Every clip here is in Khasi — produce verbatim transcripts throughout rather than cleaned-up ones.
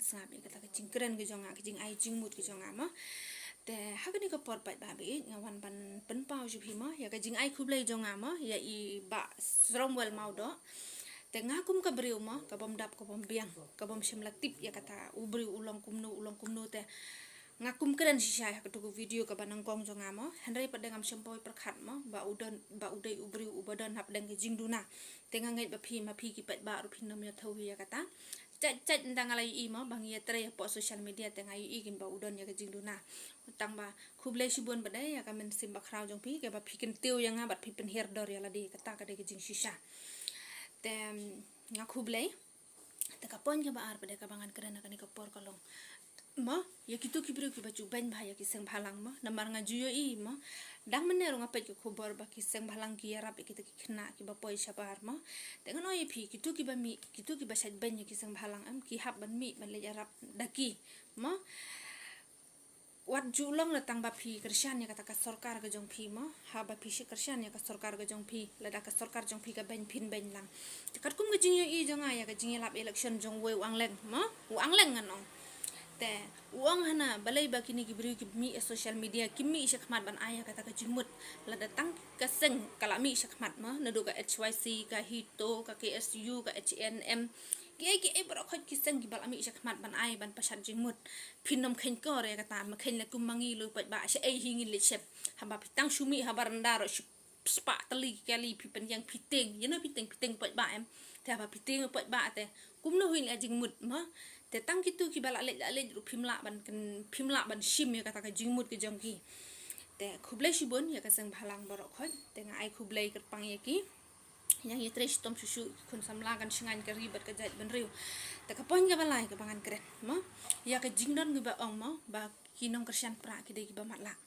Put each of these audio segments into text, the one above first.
sngap ïa kata ka jingkren ka jong nga, ka jingai jingmut ka jong nga mo. Te ha kane ka por pat ba bit nga wan ban pynpaw sha phi mo ïa ka jingai khublei jong nga mo ïa i Bah Sromwel Mawdoh. Te nga kum ka briew mo, ka bym dap, ka bym biang, ka bym shym la tip ïa kata u briew u long kumno, u long kumno te nga kum kren shisha ha katu ka video kaba nyngkong jong nga mo. Hynrei pat de ngam shym poi pyrkhat mo ba u don, ba u dei u briew uba don hapdeng ka jingduna. Te nga ngeit ba phi ma phi ki paidbah ruh phin nym ïathuh ïa kata. Chait chait ynda nga la ïohi mo ba ngi ïatrei hapoh social media te nga ïohi kin ba u don ïa ka jingduna. Tang ba khublei shibun ba dei ïa ka mynsiem bakhraw jong phi kaba phi kyntiew ïa nga bad phi pynhiar dor ïa lade, kata ka dei ka jingshisha. Te nga khublei. Te ka point kaba ar pat de kaba ngan kren ha kane ka por ka long mo ïa kitu ki briew kiba ju beiñ bha ïa ki seng bhalang mo. Namar nga ju ïohi mo, dang mynne ruh nga peit ka khubor ba ki seng bhalang ki ïarap ïa kita ki khynnah kiba poi shabar mo. Te ngan ong ïa phi, kitu kiba mih, kitu kiba shait beiñ ïa ki seng bhalang em, ki hap ban mih ban leit ïarap da ki mo. Wat ju long la tang ba phi kyrshan ïa kata ka sorkar ka jong phi mo. Haba phi shu kyrshan ïa ka sorkar ka jong phi, lada ka sorkar jong phi ka beiñ, phin beiñ lang. Te katkum ka jingïohi jong nga ïa ka jingïalap election jong uwei u Angleng mo, u Angleng ngan ong. Te u ong hana, balei ba kine ki briew ki mih ïa social media, ki mih shakhmat ban ai ïa kata ka jingmut. Lada tang ka seng ka la mih shakhmat mo, naduh ka H Y C, ka HITO, ka K S U, ka H A N M, kiei kiei baroh khoit ki seng kiba la mih shakhmat ban ai ban pashat jingmut. Phin nym kheiñ kor ïa kata, ma kheiñ la kum ma ngi lei paidbah, shaei hi ngin leit shep. Haba phi tang shu mih ha baranda ruh shu spah tylli ki kali, phi pynïeng, phi tieng, ïa no phi tieng, phi tieng paidbah em. Te haba phi tieng paidbah te kumno hi la jingmut mo. Te tang kitu kiba la leit la leit ruh phim lah ban kyn, phim lah ban shim ïa kata ka jingmut ka jong ki. Te khublei shibun ïa ka seng bhalang baroh khoit. Te nga ai khublei kyrpang ïa ki. Ïa ngi trei shitom shuh shuh, ki khun samla kan shngaiñ ka ri bad ka jaitbynriew. Te ka point kaba lai kaba ngan kren mo ïa ka jingdon kiba ong mo ba ki nongkyrshan pra ki dei kiba matlah.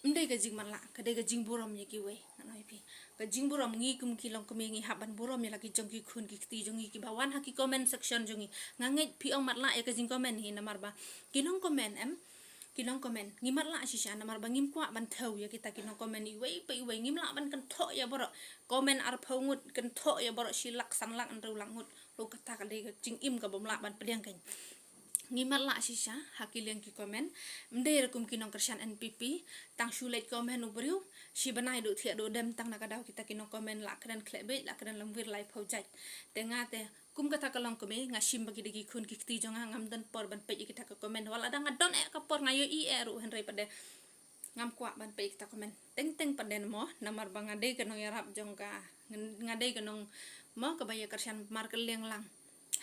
Ym dei ka jingmatlah, ka dei ka jingburom ïa kiwei. Ngan ong ïa phi, ka jingburom. Ngi kum ki longkmie ngi hap ban burom ïa la ki jong ki khun ki kti jong ngi kiba wan ha ki comment section jong ngi. Nga ngeit phi ong matlah ïa ka jingcomment hi, namar ba ki nongcomment em, ki nongcomment, ngi matlah shisha namar ba ngim kwah ban thew ïa kita ki nongcomment iwei pa iwei. Ngim lah ban kynthoh ïa baroh, comment arphew ngut, kynthoh ïa baroh shi lak, san lak, hynriew lak ngut. Ruh kata ka dei ka jingim ka bym lah ban pdiang kein. Ngi matlah shisha ha ki liang ki comment. Ym dei ruh kum ki nongkyrshan N P P, tang shu leit comment u briew, shi bnai duh thiah duh dem, tang na ka daw kita ki nongcomment la kren khleh beit, la kren lymwir laiphew jait. Te nga te kum kata ka longkmie nga shim ba ki dei ki khun ki kti jong nga, ngam don por ban peit ïa kita ka comment. Wat la dang nga don eh ka por, nga ïohi eh ruh, hynrei pat de ngam kwah ban peit ïa kita comment. Teng teng pat de mo, namar ba nga dei ka nongïarap jong ka, nga dei ka nong mo kaba ïa kyrshan markylliang lang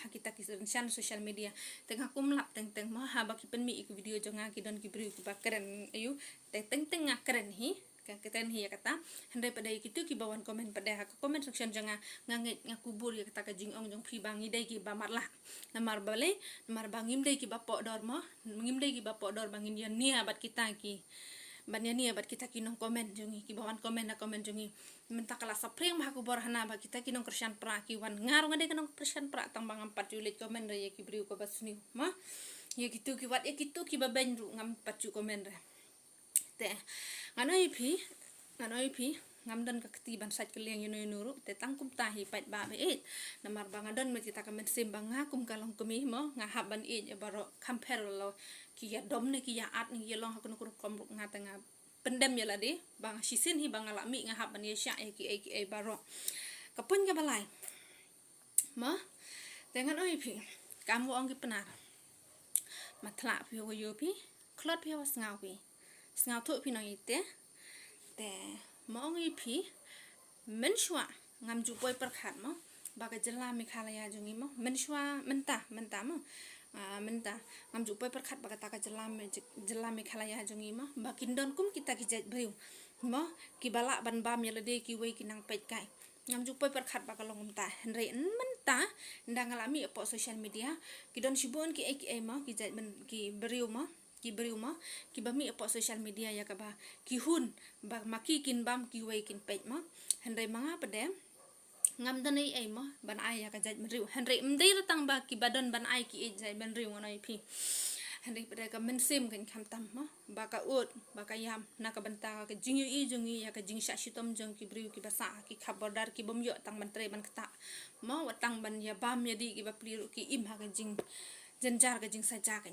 ha kita ki kyrshan social media. Te nga kum lap teng teng mo, haba ki pynmih ïa ki video jong nga ki don ki briew kiba kren, ayu, te teng teng nga kren hi, ka kren hi ïa kata. Hynrei pat de kitu kiba wan comment pat de ha ka comment section jong nga, nga ngeit nga kubur ïa kata ka jingong jong phi ba ngi dei kiba matlah. Namar balei? Namar ba ngim dei kiba poh dor mo, ngim dei kiba poh dor ba ngin ïania bad kita ki, ban ïania bad kita ki nongcomment jong ngi, kiba wan comment ha comment jong ngi. Mynta ka la saphriang bha ka khubor hana ba kita ki nongkyrshan pra ki wan. Nga ruh nga dei ka nongkyrshan pra, tang ba ngam pat ju leit comment re ïa ki briew kaba sniew mo. Ïa kitu ki, wat ïa kitu kiba beiñ ruh ngam pat ju comment re. Te ngan ong ïa phi, ngan ong ïa phi, ngam don ka kti ban sait kylliang ïa no ïa no ruh. Te tang kumta hi paidbah ba ïeit, namar ba nga don bad kita ka mynsiem ba nga kum ka longkmie mo, nga hap ban ïeit ïa baroh, kham pher la ki ïa dom ne ki ïa at ne ki ïa long ha kano kano ka rukom ruh, nga te nga pyndem ïa lade ba nga shisien hi ba nga la mih nga hap ban ïa shah ïa kiei kiei baroh. Ka point kaba lai mo, te ngan ong ïa phi, kam wa ong ki Pnar, matlah phi wa ïoh phi, khlot phi wa sngaw phi, sngewthuh phi nongïaid te. Te ma ong ïa phi, mynshuwa ngam ju poi pyrkhat mo ba ka jylla Meghalaya jong ngi mo, mynshuwa, mynta, mynta mo, ah, mynta ngam ju poi pyrkhat ba kata ka jylla Me-, jylla Meghalaya jong ngi mo ba kin don kum kita ki jait briew mo kiba lah ban bam ïa lade kiwei ki nang peit kai. Ngam ju poi pyrkhat ba ka long kumta. Hynrei mynta, ynda nga la mih hapoh social media, ki don shibun kiei kiei mo, ki jait byn-, ki briew mo, ki briew mo kiba mih hapoh social media ïa kaba ki hun ba ma ki kin bam, kiwei kin peit mo. Hynrei ma nga pat de ngam don ei ei mo ban ai ïa ka jaitbynriew. Hynrei ym dei la tang ba kiba don ban ai ki ïeit jaitbynriew, ngan ong ïa phi. Hynrei pat de ka mynsiem kan kham tam mo, ba ka ud, ba ka ïam na ka bynta ka jingïohi jong ngi ïa ka jingshah shitom jong ki briew kiba sah ha ki khap border, ki bym ïoh tang ban trei ban ktah mo, wat tang ban ïa bam ïa dih, kiba pli ruh ki im ha ka jing jynjar ka jingsaja ka.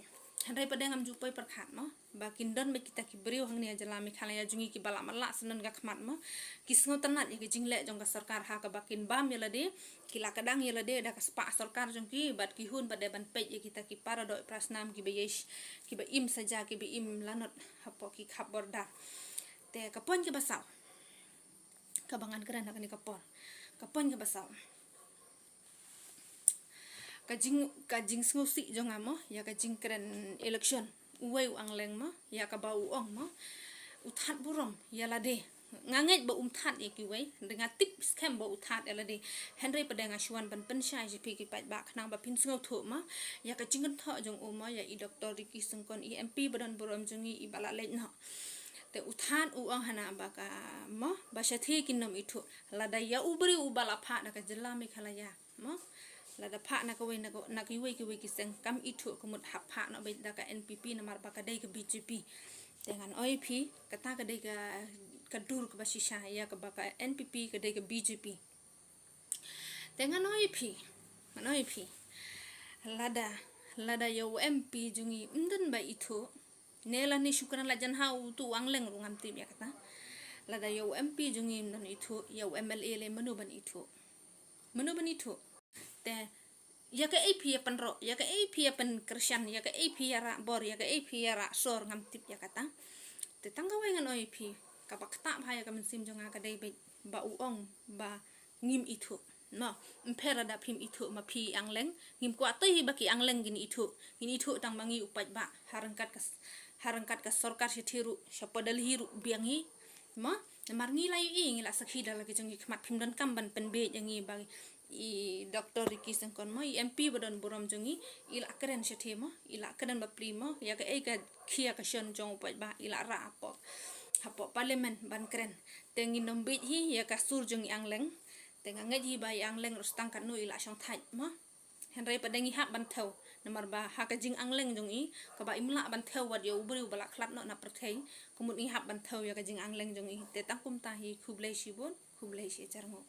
Hynrei pat de ngam ju poi pyrkhat mo ba kin don bad kita ki briew hangne ha jylla Meghalaya jong ngi kiba la matlah syndon ka khmat mo, ki sngewtynnat ïa ka jingleh jong ka sorkar ha kaba kin bam ïa lade, ki la kdang ïa lade da ka spah sorkar jong ki, bad ki hun pat de ban peit ïa kita ki para doh para snam kiba ïa sh-, kiba im saja, kiba im lanot hapoh ki khap border. Te ka point kaba saw kaba ngan kren ha kane ka por, ka point kaba saw, ka jing, ka jingsngewsih jong nga mo ïa ka jingkren election. Uwei u Angleng mo, ïa kaba u ong mo, u thad burom ïa lade. Nga ngeit ba um thad ïa kiwei, da nga tip skhem ba u thad ïa lade. Hynrei pat de nga shu wan ban pynshai sha phi ki paidbah khnang ba phin sngewthuh mo ïa ka jingkynthoh jong u mo, ïa i Doctor Ricky Syngkon, i M P ba don burom jong ngi, iba la leit noh. Te u thad u ong hana ba ka mo, ba shathie kin ym ithuh. Lada ïa u briew uba la phah na ka jylla Meghalaya mo, lada phah na kawei na ka, na kiwei kiwei ki seng, kam ithuh, ka mut hap phah noh beit da ka N P P namar ba ka dei ka B J P. Te ngan ong ïa phi, kata ka dei ka, ka dur kaba shisha, ïa kaba ka N P P ka dei ka B J P. Te ngan ong ïa phi, ngan ong ïa phi, lada, lada ïa u M P jong ngi ym don ba ithuh, ne lane shu kren la jan ha utu u Angleng ruh ngam tip ïa kata. Lada ïa u M P jong ngi ym don ithuh, ïa u M L A lei mano ban ithuh? Mano ban ithuh? Te ïa kaei phi ïa pynroh, ïa kaei phi ïa pynkyrshan, ïa kaei phi ïa rah bor, ïa kaei phi ïa rah sor, ngam tip ïa kata. Te tang kawei ngan ong ïa phi, kaba ktah bha ïa ka mynsiem jong nga ka dei beit ba u ong ba ngim ithuh. No, ym pher lada phim ithuh ma phi Angleng, ngim kwah tei hi ba ki Angleng kin ithuh. Kin ithuh tang ma ngi u paidbah, ha ryngkat ka s-, ha ryngkat ka sorkar shathie ruh, shapoh Delhi ruh biang hi. Mo, namar ngi la ïohi, ngi la sakhi da la ki jong ngi khmat, phim donkam ban pynbeit ïa ngi ba i Doctor Ricky Syngkon mo, i M P ba don burom jong ngi, i la kren shathie mo, i la kren bapli mo, ïa kaei ka khia ka shon jong u paidbah, i la rah hapoh, hapoh Parliament ban kren. Te ngin ym beit hi ïa ka sur jong i Angleng. Te nga ngeit hi ba i Angleng ruh tang katno i la shong thait mo. Hynrei pat de ngi hap ban thew, namar ba ha ka jingangleng jong i, kaba im lah ban thew wat ïa u briew ba la khlad noh na pyrthei, ka mut ngi hap ban thew ïa ka jingangleng jong i. Te tang kumta hi, khublei shibun, khublei shi hajar nguh.